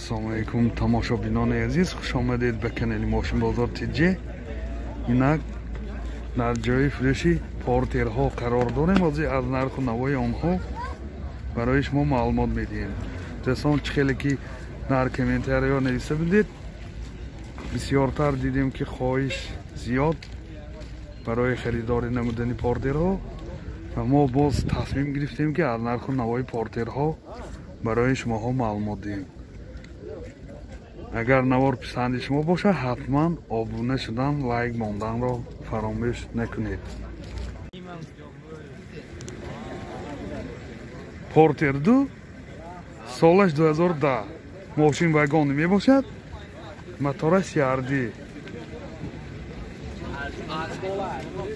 Ассалому алайкум тамошобинони азиз, хуш омадед ба канали Мошинбозор ТЖ. Инак дар ҷои фурӯши портерҳо қарор дорем. Ҳозир аз нарху навои онҳо барои шумо маълумот медиҳем. Дӯстон, чӣ хеле ки дар комментариҳо нависта будед, бисёртар дидем ки хоҳиш зиёд барои харидорӣ намудани портерҳо ва мо боз тасмим гирифтем ки аз нарху навои портерҳо барои шумоҳо маълумот диҳем. Агар навор писанди шумо бошад, ҳатман обуна шудан, лайк монданро фаромӯш накунед. Портер 2 солаш 2010, мошин вагони мебошад, мотора CRD.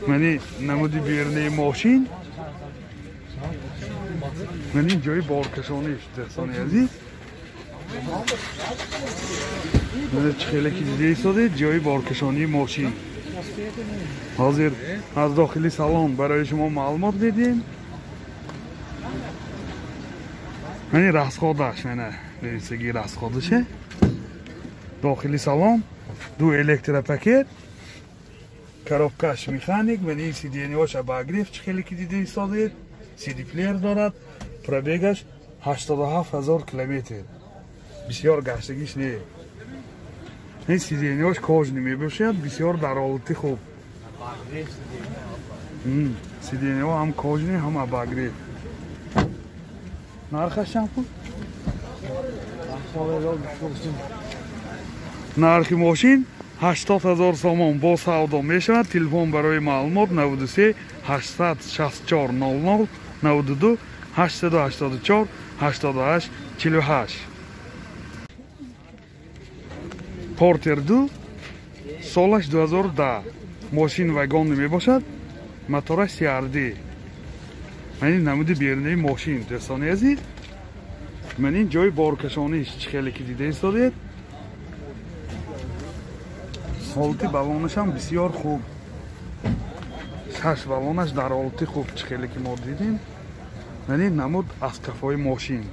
Мани намуди берунаи мошин, мани ҷои боркашониш, дӯстони азиз. Мана чӣ хеле ки дида истодед, ҷои боркашонии мошин. Ҳозир аз дохили салон барои шумо маълумот медиҳем. Мани расходаш, мана нависагии расходаше. Дохили салон ду электропакет, коробкаш механик, мани сиденьяш обогрев, чӣ хеле ки дида истодед, CD-плеер дорад, пробегаш 87 000 километр. Бисёр гаштагиш не. Ин сиденьяш кожаный мебошад, бисёр дар ҳолати хуб. Сиденьяҳо ҳам кожаный, ҳам обогрев. Нархаш чанд пул? Нархи мошин 80 000 сомон бо савдо мешавад. Телефон барои маълумот 93 864 00 92 884 88 48. Портер 2 солаш 2010, мошин вагони мебошад, мотора CRD. Мани намуди берунаи мошин, дӯстони азиз. Мани ҷои боркашониш, чӣ хеле ки дида истодед. Ҳолати балонашам бисёр хуб. Шаш балонаш дар ҳолати хуб, чӣ хеле ки мо дидем. Мани намуд аз кафои мошин.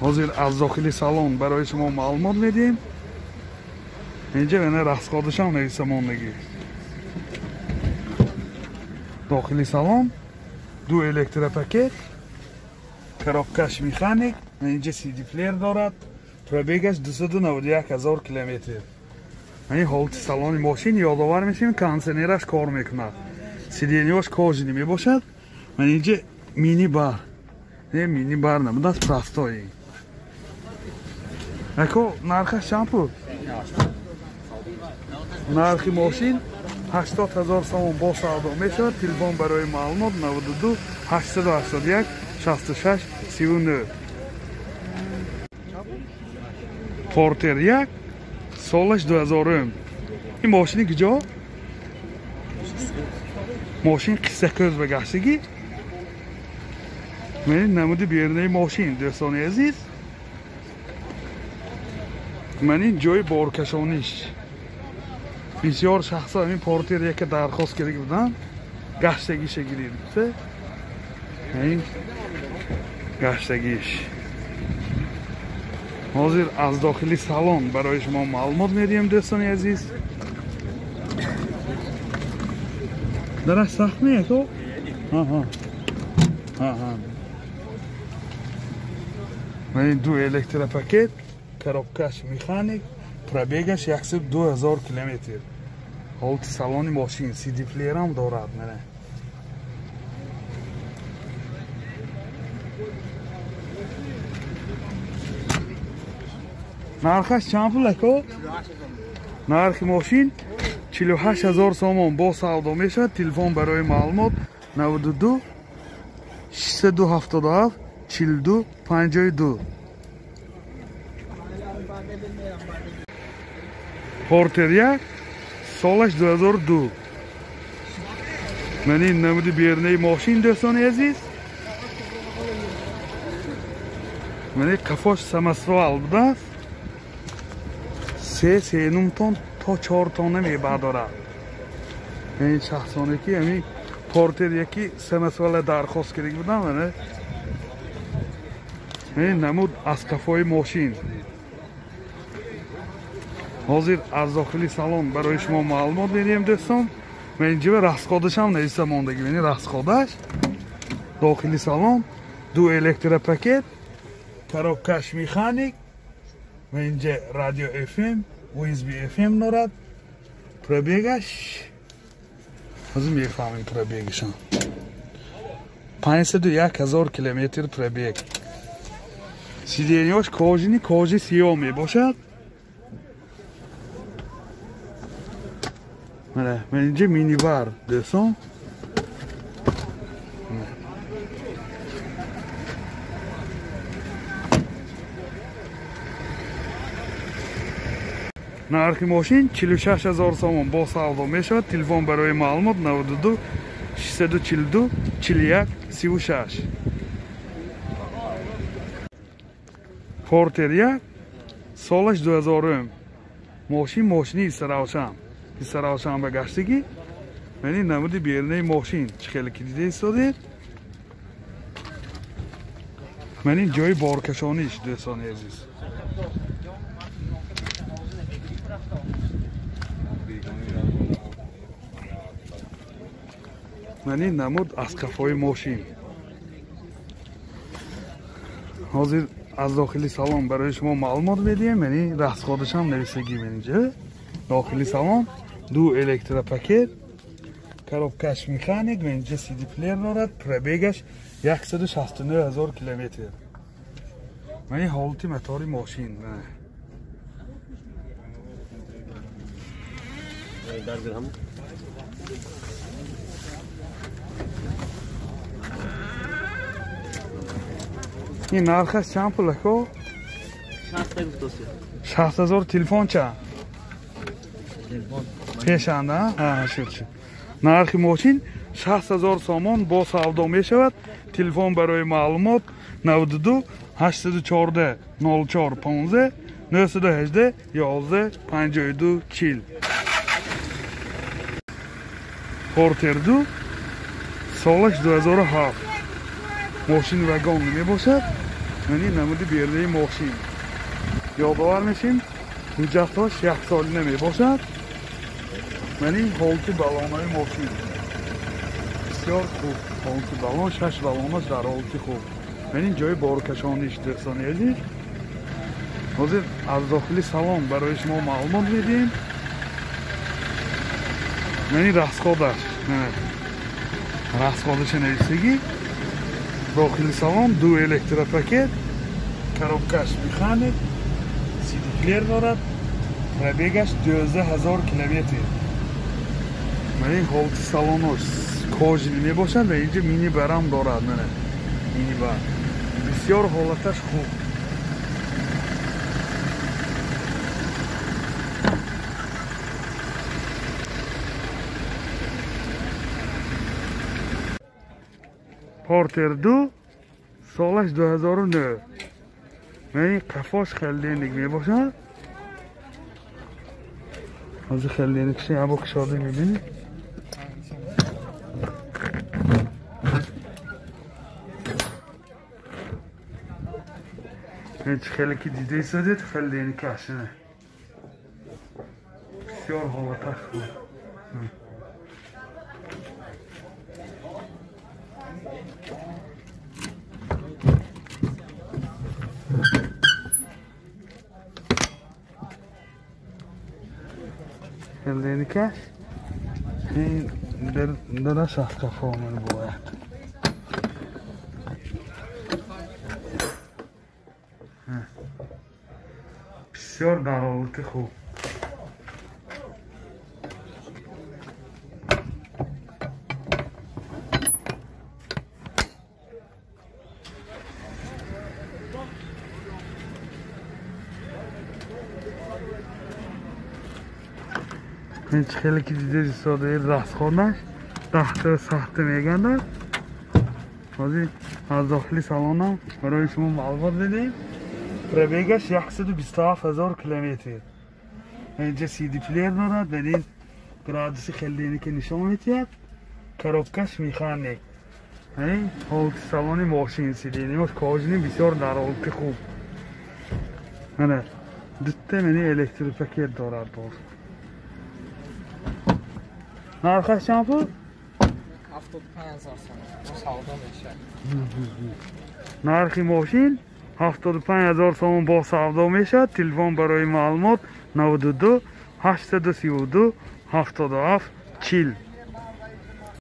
Ҳозир аз дохили салон барои шумо маълумот медиҳем. Инҷа мана расходашам нависа мондагӣ. Дохили салон ду электропакет, коробкаш механик, инҷа CD-плеер дорад, пробегаш 291 000 километр. Ин ҳолати салони мошин ёдовар мешавем, кондиционераш кор мекунад. Сиденьяш кожаный мебошад. Ман инҷа мини-бар. Не мини-бар набудааст, простой. Ако нархаш чанд пул? Нархи мошин 80 000 сомон бо савдо мешавад. Телефон барои маълумот 92 881 66 39. Портер 1 солаш 2000. Ин мошини куҷо? Мошин Қиссакӯз ба гаштагӣ. Мани намуди берунаи мошин, дӯстони азиз. Мани ҷои боркашониш. Бисёр шахсо ҳамин Портер яке дархост карда буданд, гаштагиша гирид. Ин гаштагиш. Ҳозир аз дохили салон барои шумо маълумот медиҳем, дӯстони азиз. Дараш сахт не, то? Аҳа. Мани ду электропакет, коробкаш механик, пробегаш 102 000 километр. Ҳолати салони мошин, CD-плеерам дорад, мана. Нархаш чанд пул, ако? Нархи мошин 48 000 сомон бо савдо мешавад. Телефон барои маълумот 92 677 42 52. Портер 1 солаш 2002. Мани намуди берунаи мошин, дӯстони азиз. Мани қафош самосвал будааст. 3,5 тон то 4 тонна мебардорад. Ин шахсоне ки ҳамин Портер яки самосвала дархост карда буданд, мана Намуд аз қафои мошин. Ҳозир аз дохили салон барои шумо маълумот медиҳем дӯстон. Ман инҷо расходашам нависта мондагӣ. Яъне расходаш дохили салон ду электропакет, коробкаш механик, ва инҷа радио FM, USB FM дорад. Пробегаш ҳозир мефаҳмем пробегашам. 501 ҳазор километр пробег. Сиденьяш кожини, кожи сиёҳ мебошад. Мана инҷа минибар дӯстон. Нархи мошин 46 ҳазор сомон бо савдо мешавад. Телефон барои маълумот 92 642 41 36. Портер 1 солаш 2000. Мошин мошини Истаравшан. Истаравшан ба гаштагӣ. Мани намуди берунаи мошин чӣ хеле ки дида истодед. Мани ҷои боркашониш дӯстони азиз. Мани намуд аз қафои мошин. Ҳозир аз дохили салон барои шумо маълумот медиҳем. Яъне расходашам нависагӣ инҷа. Дохили салон ду электропакет, коробкаш механик, ва инҷа CD плеер дорад. Пробегаш 169 ҳазор километр. Мани ҳолати мотори мошин. Ин нархаш чанд пул ако? 60 ҳазор. Телефон чанд? Пешанда? Ҳа, шуд. Нархи мошин 60 ҳазор сомон бо савдо мешавад. Телефон барои маълумот 92 814 04 15 918 11 52 40. Портер 2 солаш 2007. Мошин вагон мебошад. Яъне намуди берунаи мошин. Ёдовар мешем, ҳуҷҷатҳош яксолина мебошад. Мани ҳолати балонои мошин бисёр хуб. Ҳолати балон, 6 балонаш дар ҳолати хуб. Мани ҷои боркашониш дӯстони азиз. Ҳозир аз дохили салон барои шумо маълумот медиҳем. Мани расходаш, расходаша нависагӣ. Дохили салон ду электропакет, коробкаш механик, CD плеер дорад. Пробегаш 12 ҳазор километр. Мани ҳолати салонош кожини мебошад ва инҷа минибарам дорад. Мана минибар. Бисёр ҳолаташ хуб. Портер 2 солаш 2009. Мани қафош хелденик мебошад. Ҳозир хелденикши ябо кушода мебинед. Чӣ хеле ки дида истодед, хелденикаш бисёр ҳолаташ хуб. Хелденикаш ин дараш аз қафо мебояд. Бисёр дар ҳолати хуб. Чӣ хеле ки дида истодаед, расходаш 10 сахта мегардад. Ҳозир аз дохили салонам барои шумо маълумот медиҳем. Пробегаш 127 ҳазор километр. Инҷа CD плеер дорад, дар ин градуси хелдене ки нишон медиҳад. Коробкаш механик. Ҳолати салони мошин, сиденья ш кожаный, бисёр дар ҳолати хуб. Мана, дутта мани электропакет дорад боз. Нархаш чанд пул? 75 000 сомон. Савдо мешавад. Нархи мошин 75 000 сомон, бо савдо мешавад. Телефон барои маълумот: 92 832 77 40.